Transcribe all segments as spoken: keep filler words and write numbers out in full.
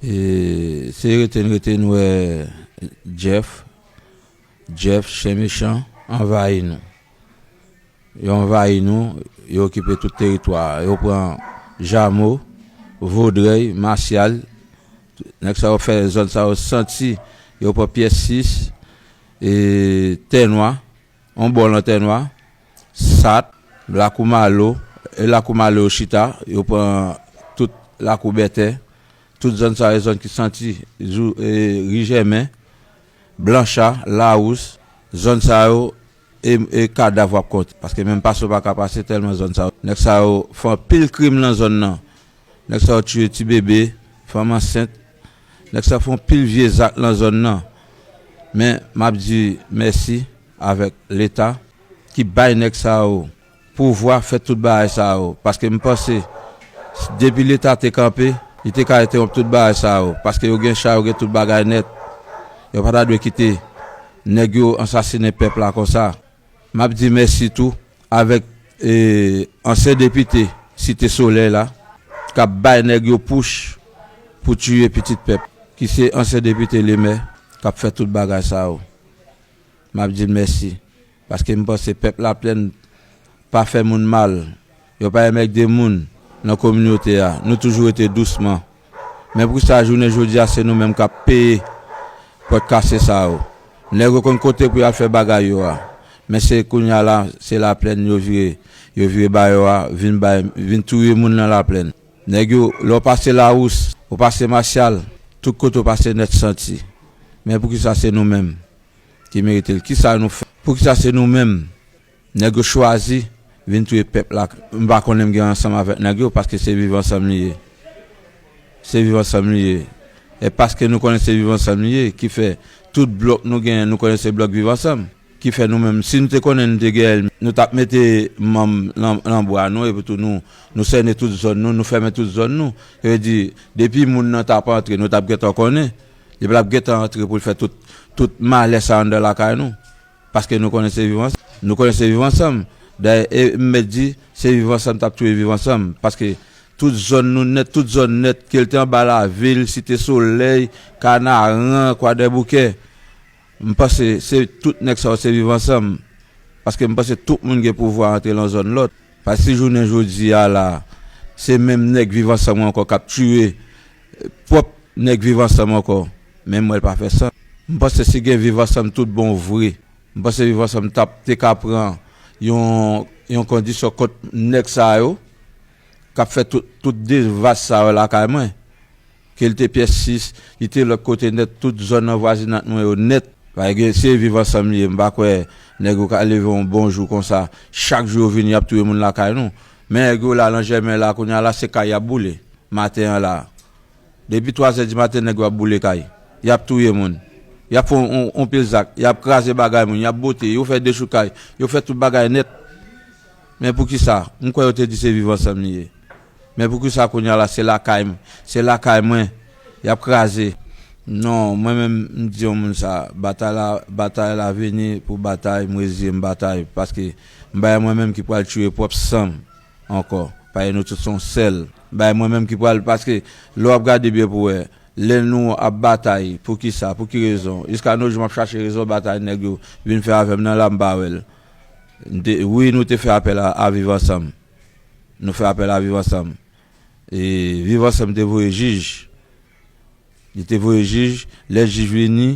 E se rete n rete n wè Jeff, Jeff, chen mechan, anvayi nou. Yo anvayi nou, yo okipe tout teritwa a. Yo pran Jamo, Vodrèy, Masyal. Nèg sa yo fè zòn sa yo santi. Yo pran Pyès sis, e, Tènwa, on bò nan Tènwa, Sat, Lakou Malo, e Lakou Malo yo chita, yo pran tout Lakou Bètè, tout zòn sa yo, zòn ki santi, e, Ri Jèmen, Blancha, Lawous, zòn sa yo, e, e kadav w ap konte. Paske menm pase w pa ka pase tèlman zòn sa yo. Nèg sa yo fè anpil krim nan zòn nan. Nèg sa yo tiye ti bebe, fanm ansent. Nèg sa fè anpil vye zak nan zòn nan. Men, m ap di mèsi avèk Leta ki bay nèg sa yo pouvwa fè tout bagay sa yo. Paske m panse, depi Leta te kanpe, li te ka entewonp tout bagay sa yo. Paske yo gen cha, yo gen tout bagay nèt. Yo pa ta dwe kite nèg yo ansasinen pèp la konsa. M ap di mèsi tou avèk, e, ansyen depite Site Solèy la, k ap bay nèg yo pouch pou tiye pitit pèp, ki se ansyen depite Lemè, k ap fè tout bagay sa yo. M ap di l mèsi, paske m panse pèp Laplèn pa fè moun mal. Yo pa enmègde moun nan kominote a. Nou toujou rete dousman. Men poukisa jounen jodi a se nou menm k ap peye pòt kase sa yo? Nèg yo konn kote pou y al fè bagay yo a. Men se kounye a la, se Laplèn yo vire, yo vire ba yo a, vin bay, vin touye moun nan Laplèn. Nèg yo, lè w pase Lawous, ou pase Masyal, tout kote w pase nèt santi. Men poukisa se nou menm ki merite l? Kisa nou fè? Poukisa se nou menm? Nèg yo chwazi vin touye pèp la. M pa konnen m gen ansanm avèk nèg yo, paske se viv ansanm li ye. Se viv ansanm li ye. E paske nou konnen se viv ansanm li ye, ki fè tout blòk nou genyen, nou konnen se blòk viv ansanm. Ki fè nou menm, si nou te konnen nou te gen ènmi, nou t ap mete manm nan, nan bwa nou, epi tou nou, nou sènen tout zòn nou, nou fèmen tout zòn nou. Sa vle di, depi moun nan t ap antre, nou t ap gentan konnen. Li p ap gentan antre pou l fè tout, tout malè sa anndan lakay nou. Paske nou konnen se viv ansanm. Nou konnen se viv ansanm. Dayè, e, m mèt di, se viv ansanm t ap touye viv ansanm. Paske tout zòn nou nèt, tout zòn nèt, ke l te anba lavil, Site Solèy, Kanaran, Kwadèboukè. M panse se tout nèg sa yo se viv ansanm. Paske m panse tout moun gen pouvwa antre nan zòn lòt. Paske si jounen jodi a la, se menm nèg viv ansanm ankò k ap tiye pwòp nèg viv ansanm ankò. Men m wè l pa fè sans. M panse si gen viv ansanm tout bon vre, m panse viv ansanm t ap te ka pran yon, yon kondisyon kont nèg sa yo k ap fè tout, tout devas sa yo lakay mwen. Ke l te Pyès sis, li te lòt kote nèt, tout zòn nan vwazinat mwen yo nèt. Pa gen, se viv ansanm li ye, m pa kwè nèg yo ka leve yon bon jou konsa, chak jou yo vini, y ap touye moun lakay nou. Men nèg yo la nan Jèmen la, kounye a la, se kay y ap boule, maten an la. Depi twazè di maten, nèg yo ap boule kay. Y ap touye moun. Y ap fè yon, yon, yon pil zak. Y ap kraze bagay moun. Y ap bote. Yo fè dechoukay. Yo fè tout bagay nèt. Men poukisa? M kwè yo te di se viv ansanm li ye. Men poukisa kounye a la, se lakay m, se lakay mwen, y ap kraze? Non, mwen menm, m di yon moun sa, batay la, batay la vini pou batay, m reziye m batay, paske m bay mwen menm ki pral tiye pwòp san m ankò, paske nou tout se yon sèl. M bay mwen menm ki pral, paske lè w ap gade byen pou wè, lè nou ap batay, poukisa, pou ki rezon? Jiska nos jours, m ap chache rezon batay nèg yo vin fè avè m nan la, m pa wè l. M te, wi, nou te fè apèl a, a Viv Ansanm. Nou fè apèl a Viv Ansanm. E Viv Ansanm te voye jij. Li te voye jij, lè jij vini,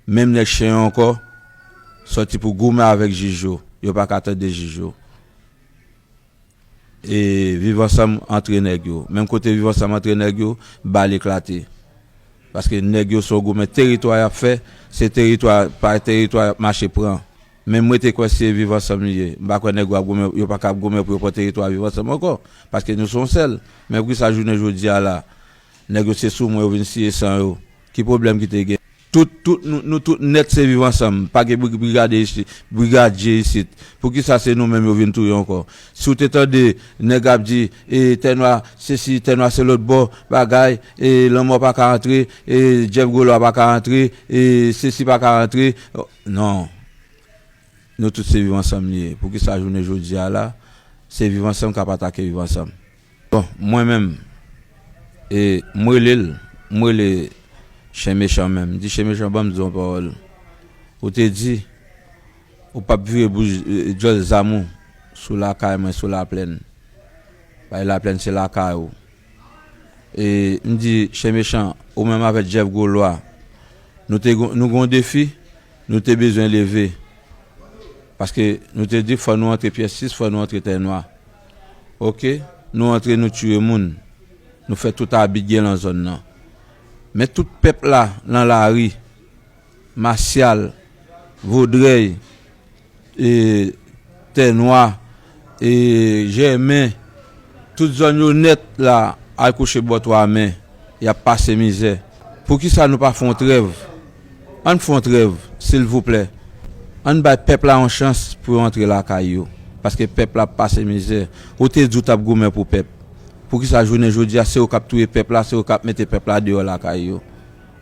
menm nèg chen yo ankò sòti pou goumen avèk jij yo. Yo pa ka tande jij yo. E Viv Ansanm antre nèg yo. Menm kote Viv Ansanm antre nèg yo, bal eklate. Paske nèg yo se yon goumen teritwa y ap fè, se teritwa pa teritwa y ap mache pran. Men mwen te kwè se Viv Ansanm li ye. M pa kwè nèg yo ap goumen, yo pa ka ap goumen pou yo pran teritwa Viv Ansanm ankò. Paske nou se yon sèl. Men poukisa jounen jodi a la, nèg yo se sou mwen yo vin siye san yo? Ki pwoblèm ki te gen? Tout, tout, nou, nou tout nèt se Viv Ansanm. Pa gen bri-, brigadye isit, brigadye isit. Poukisa se nou menm yo vin touye ankò? Si w te tande nèg ap di, e, tè nwa sesi, tè nwa se lòt bò, bagay, e, lanmò pa ka antre, e, Jeff Golo pa ka antre, e, sesi pa ka antre. Non. Nou tout se Viv Ansanm li ye. Poukisa jounen jodi a la, se Viv Ansanm k ap atake Viv Ansanm? Bon, mwen menm, e, m rele l, M rele Chen Mechan menm. M di, Chen Mechan, ban m di w yon pawòl. Ou te di, ou p ap vire bouch, e, djòl zam ou sou lakay mwen, sou Laplèn. Bay Laplèn se lakay ou. E m di, Chen Mechan, ou menm avèk Jeff Gwolwa, nou te gon, nou gon defi, nou te bezwen leve. Paske nou te di, fò nou antre Pyès sis, fò nou antre Tènwa. Oke, nou antre, nou tiye moun. Nou fè tout abi k gen lan zòn nan. Men tout pèp la, lan lari, Masyal, Vodrèy, e, Tènwa, e, Jèmen, tout zòn yo nèt la, al kouche bò twa men, y ap pase mizè. Poukisa nou pa fè yon trèv? Ann fè yon trèv, silvouplè. Ann bay pèp la yon chans pou yo antre lakay yo. Paske pèp la ap pase mizè. Ou te di w t ap goumen pou pèp. Poukisa jounen jodi a, se ou k ap touye pèp la, se ou k ap mete pèp la deyò lakay yo?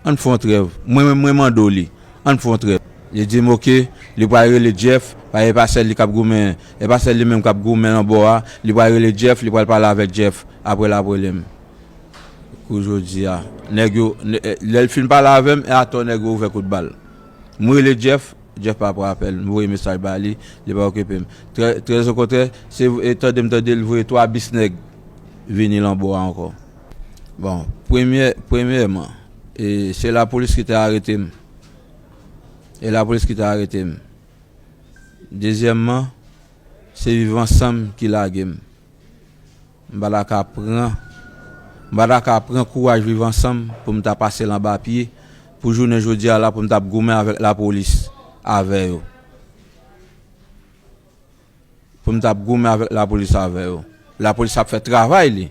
Ann fè yon trèv. Mwen menm, mwen mande w li. Ann fè yon trèv. Li di m, oke, li pral rele Jeff, paske e pa sèl li k ap goumen, e pa sèl li menm k ap goumen nan bò a, li pral rele Jeff, li pral pale avèk Jeff, apre l ap rele m. Kou jodi a, nèg yo, nè-, lè l fin pale avè m, e atò nèg yo ouvè kout bal. M rele Jeff, Jeff pa pran apèl, m voye mesaj ba li, li pa okipe m. Trè, trè okontrè, se, e, tande m tande l voye twa bis nèg vini lan bò a ankò. Bon, premyè, premyèman, e, se lapolis ki te arete m. E lapolis ki te arete m. Dezyèmman, se Viv Ansanm ki lage m. M pa ta ka pran, m pa ta ka pran kouraj Viv Ansanm pou m ta pase l anba pye, pou jounen jodi a la pou m t ap goumen avèk lapolis, avè yo. Pou m t ap goumen avèk lapolis avè yo. Lapolis ap fè travay li.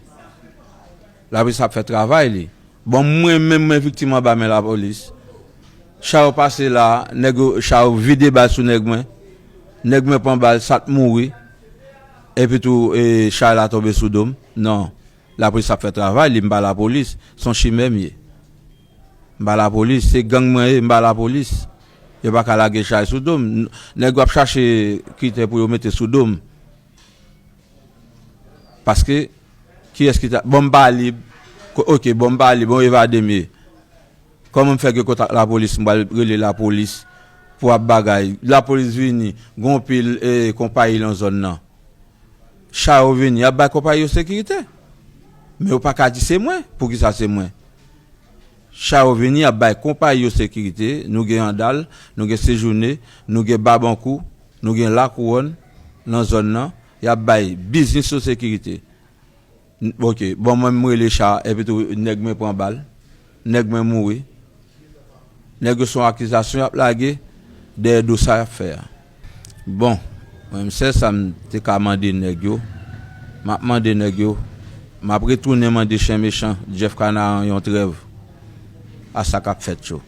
Lapolis ap fè travay li. Bon, mwen menm, mwen viktim anba men lapolis. Cha yo pase la, nèg yo, cha yo vide bal sou nèg mwen. Nèg mwen pran bal, sa t mouri. Epi tou, e, chay la tonbe sou do m. Non. Lapolis ap fè travay li, m pa lapolis. Se yon chimè m ye. M pa lapolis, se gang mwen ye, m pa lapolis. Yo pa ka lage chay sou do m. N-, nèg yo ap chache kritè pou yo mete sou do m. Paske, kiyès ki ta, bon, m pa lib. Ko-, oke, bon, m pa lib, bon, evade m ye. Kòman m fè gen kontak lapolis, m pral rele lapolis pou ap bagay. Lapolis vini, gon pil, e, konpayi lan zòn nan. Cha yo vini, y ap bay konpayi yo sekirite. Men yo pa ka di se mwen. Poukisa se mwen? Cha yo vini, y ap bay konpayi yo sekirite. Nou gen Andal, nou gen Sejoune, nou gen Babankou, nou gen Lakouwòn, nan zòn nan. Y ap bay biznis yo sekirite. N-, oke, bon, mwen, m rele cha, epi tou, nèg mwen pran bal, nèg mwen mouri. Nèg yo se yon akizasyon y ap lage dèyè do sa y ap fè a. Bon, mwen, m sèl sa m te ka mande nèg yo, m ap mande nèg yo, m ap retounen mande Chen Mechan, Jeff Kanaran yon trèv a sa k ap fèt yo.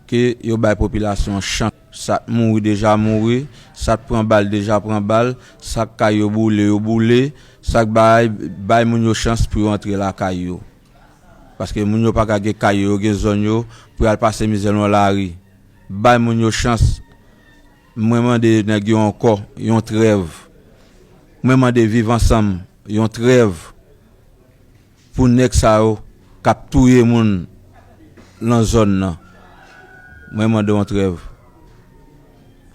Ke yo bay popilasyon an chans. Sa k mouri deja mouri, sa k pran bal deja pran bal, sa k kay yo boule yo boule, sa k bay, bay moun yo chans pou yo antre lakay yo. Paske moun yo pa ka gen kay yo, yo gen zòn yo, pou y al pase mizè nan lari. Bay moun yo chans. Mwen mande nèg yo ankò yon trèv. Mwen mande Viv Ansanm yon trèv. Pou nèg sa yo k ap touye moun lan zòn nan. Mwen mande yon trèv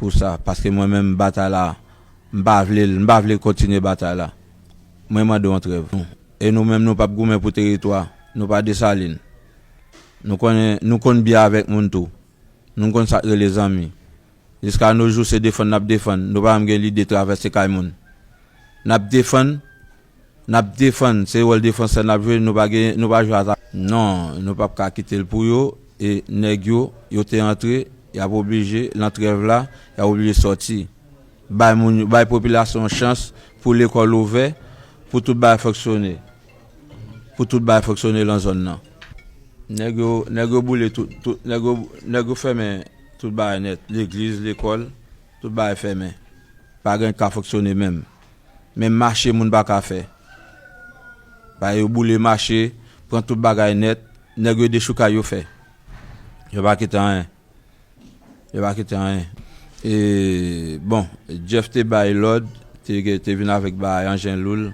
pou sa, paske mwen menm batay la, m pa vle l, m pa vle kontinye batay la. Mwen mande yon trèv. E nou menm nou p ap goumen pou teritwa, nou pa Desalin. Nou konnen, nou konn byen avèk moun tou. Nou konn sa k rele zanmi. Jiska no jou, se defann n ap defann. Nou pa janm gen lide travèse kay moun. N ap defann, n ap defann. Se wòl defansè n ap jwe, nou pa gen, nou pa jwe atak. Non, nou p ap ka kite l pou yo. E nèg yo, yo te antre, y ap oblije, lan trèv la, y ap oblije sòti. Bay moun, bay popilasyon an chans pou lekòl ouvè, pou tout bagay fonksyone. Pou tout bagay fonksyone lan zòn nan. Nèg yo, nèg yo boule tout, tout, nèg yo, nèg yo fèmen tout bagay nèt. Legliz, lekòl, tout bagay fèmen. Pa gen ka fonksyone menm. Menm mache moun pa ka fè. Bagay yo boule mache, pran tout bagay nèt, nèg yo dechoukay yo fè. Yo pa kite anyen. Yo pa kite anyen. E, bon, Jeff te bay lòd, te, te vin avèk bagay anjen lou l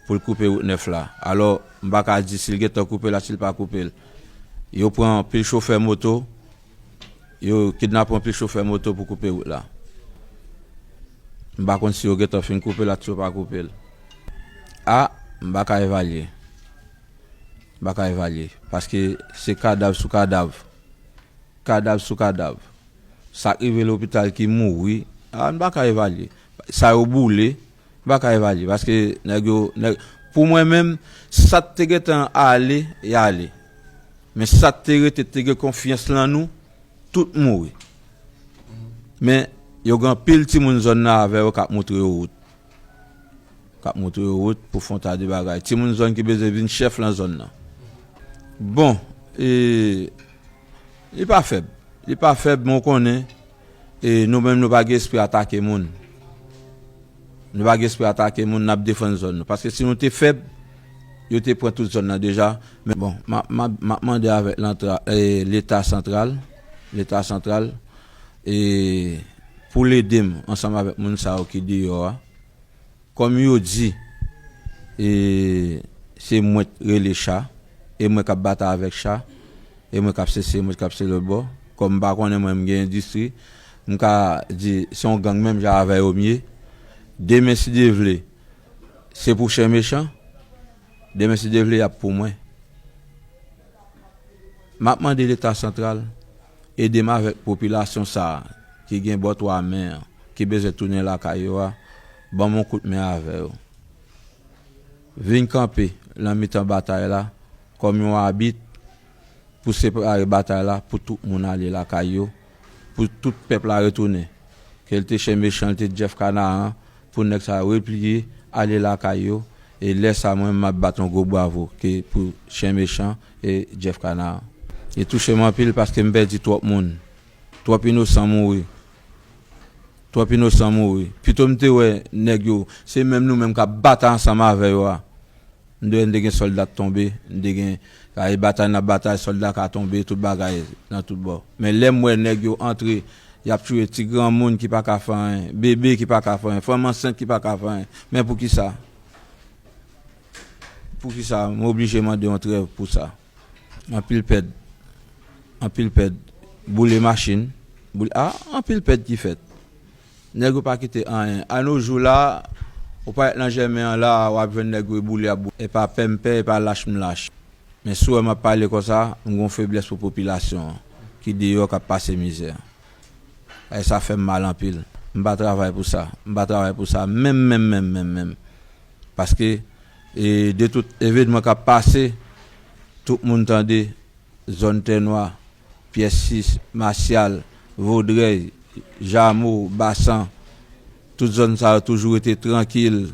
pou l koupe wout nèf la. Alò, m pa ka di si l gentan koupe l a, si l pa koupe l. Yo pran anpil chofè moto, yo kidnape anpil chofè moto pou koupe wout la. M pa konn si yo gentan fin koupe l ak si yo pa koupe l. A, m pa ka evalye. M pa ka evalye. Paske se kadav sou kadav. Kadav sou kadav. Sa k rive lopital ki mouri, a, m pa ka evalye. Sa yo boule, m pa ka evalye. Paske nèg yo, nèg, pou mwen menm, sa t te gentan ale, y ale. Men sa t te rete, te gen konfyans lan nou, tout mouri. Men, yo gen anpil timoun zòn nan avè yo k ap montre yo wout. K ap montre yo wout pou fè yon ta de bagay. Timoun zòn ki bezwen vin chèf lan zòn nan. Bon, e, li pa fèb. Li pa fèb, men w konnen, e, nou menm nou pa gen espri atake moun. Nou pa gen espri atake moun, n ap defann zòn nou. Paske si nou te fèb, yo te pran tout zòn nan deja. Men bon, m ap, m ap, m ap mande avèk lantra-, e, Leta santral, Leta santral, e, pou l ede m ansanm avèk moun sa yo ki deyò a. Kòm yo di, e, se mwen k rele cha, e mwen k ap batay avèk cha, e mwen k ap sese, mwen k ap se lòt bò. Kòm m pa konnen mwen, m gen endistri, m ka di se yon gang menm jan avè yo m ye. Demen, si Dye vle, se pou chen mechan. Demen, si Dye vle, y ap pou mwen. M ap mande Leta santral ede m avèk popilasyon sa a ki gen bò twa men an, ki bezwen tounen lakay yo a, ban m yon kout men avè yo. Vin kanpe lan mitan batay la kòm yon abit pou separe batay la, pou tout moun ale lakay yo, pou tout pèp la retounen. Ke l te chen mechan, l te Jeff Kanaran, pou nèg sa yo repliye, ale lakay yo, e lè sa mwen m ap bat yon gwo bravo ke pou chen mechan e Jeff Kanaran. Li touche m anpil paske m pèdi twòp moun. Twòp inosan mouri. Twòp inosan mouri. Pito m te wè nèg yo, se menm nou menm k ap batay ansanm avè yo a. M te wè n te gen sòlda k tonbe, n te gen, kay batay n ap batay, sòlda ka tonbe, tout bagay nan tout bò. Men lè m wè nèg yo antre, y ap touye ti granmoun ki pa ka fè anyen, bebe ki pa ka fè anyen, fanm ansent ki pa ka fè anyen. Men poukisa? Poukisa m oblije mande yon trèv pou sa? Anpil pèd. Anpil pèd. Boule machin. Boule, a, anpil pèd ki fèt. Nèg yo pa kite anyen. Anojou la, ou parèt nan Jèmen an la, w ap jwenn nèg yo boule ap boule. E pa pè m pè, e pa lach m lach. Men si w wè m ap pale konsa, m gon feblès pou popilasyon an, ki deyò k ap pase mizè. E sa fè m mal anpil. M pa travay pou sa. M pa travay pou sa. Menm, menm, menm, menm, menm. Paske, e, de tout evènman k ap pase, tout moun tande, zòn Tènwa, Pyès sis, Masyal, Vodrèy, Jamo, Basan, tout zòn sa yo toujou rete trankil.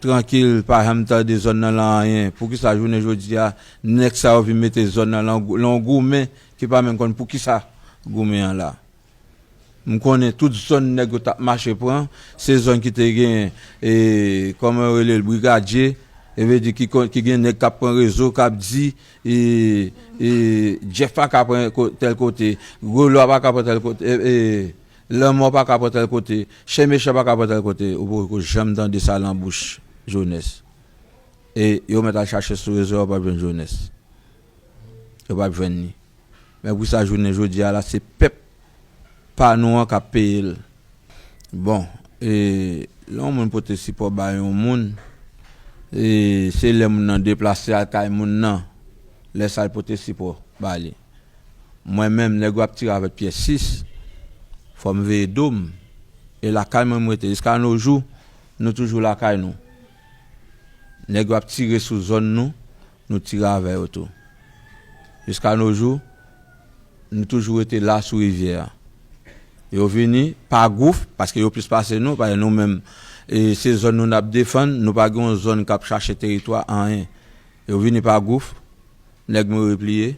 Trankil, pa janm tande zòn nan lan anyen. Poukisa jounen jodi a, nèg sa yo vin mete zòn nan lan, lan yon goumen ki pa menm konn poukisa goumen an la? M konnen tout zòn nèg yo t ap mache pran, se zòn ki te gen, e, kòman yo rele l, brigadye, e vle di ki kon-, ki gen nèg k ap pran rezo, k ap di, e, e, Jeff pa ka pran ko-, tèl kote, Golo a pa ka pran tèl kote, e, e, Lanmò pa ka pran tèl kote, chen mechan pa ka pran tèl kote, ou poko janm tande sa lan bouch Jones. E yo mèt al chache sou rezo a, yo p ap jwenn Jones. Yo p ap jwenn li. Men poukisa jounen jodi a la, se pèp pa nou an k ap peye l. Bon, e, lè yon moun pote sipò bay yon moun, e, se lè moun nan deplase al kay moun nan, lè sa l pote sipò ba li. Mwen menm, nèg yo ap tire avèk pyès sis, fò m veye do m. E lakay mwen m rete. Jiska no jou, nou toujou lakay nou. Nèg yo ap tire sou zòn nou, nou tire avè yo tou. Jiska no jou, nou toujou rete la sou rivyè a. Yo vini pa gouf, paske yo plis pase nou, paske nou menm, e, se zòn nou n ap defann, nou pa gen yon zòn k ap chache teritwa, anyen. Yo vini pa gouf, nèg mwen repliye.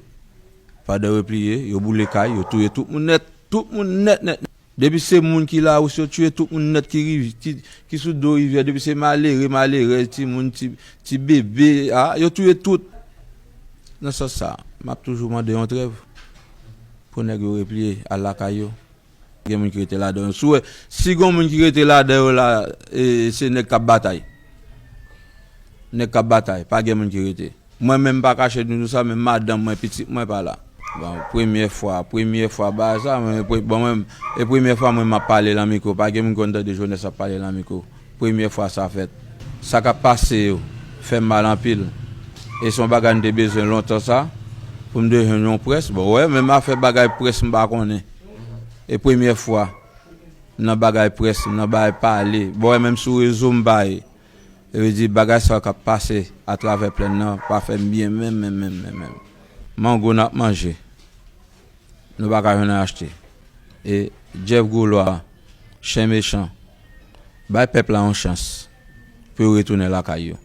Pandan yo repliye, yo boule kay, yo touye tout moun nèt, tout moun nèt, nèt, nèt. Depi se moun ki Lawous, yo tiye tout moun nèt ki riv-, ki, ki sou do rivyè. Depi se malere, malerèz, timoun, ti, ti bebe, a, yo touye tout. Nan sans sa, m ap toujou mande yon trèv pou nèg yo repliye al lakay yo. Gen moun ki rete ladan yo. Si w wè, si gen moun ki rete ladan yo la, e, se nèg k ap batay. Nèg k ap batay, pa gen moun ki rete. Mwen menm pa kache nou sa, men madanm mwen, pitit mwen pa la. Bon, premyè fwa, premyè fwa bagay sa, mwen, pre- bon, mwen, e premyè fwa mwen m ap pale lan mikwo. Pa gen moun konn tande Jones ap pale lan mikwo. Premyè fwa sa fèt. Sa k ap pase yo fè m mal anpil. E se yon bagay m te bezwen lontan sa, pou m te jwenn yon près. Bon, wè, menm afè bagay près m pa konnen. E premyè fwa, m nan bagay près, m nan bagay pale. Bon, wè, menm sou rezo m pa ye. E vle di bagay sa k ap pase atravè plèn nan pa fè m byen menm, menm, menm, menm, menm. Mango n ap manje, nou pa ka jwenn achte. E Jeff Goulwa, chen mechan, bay pèp la yon chans pou yo retounen lakay yo.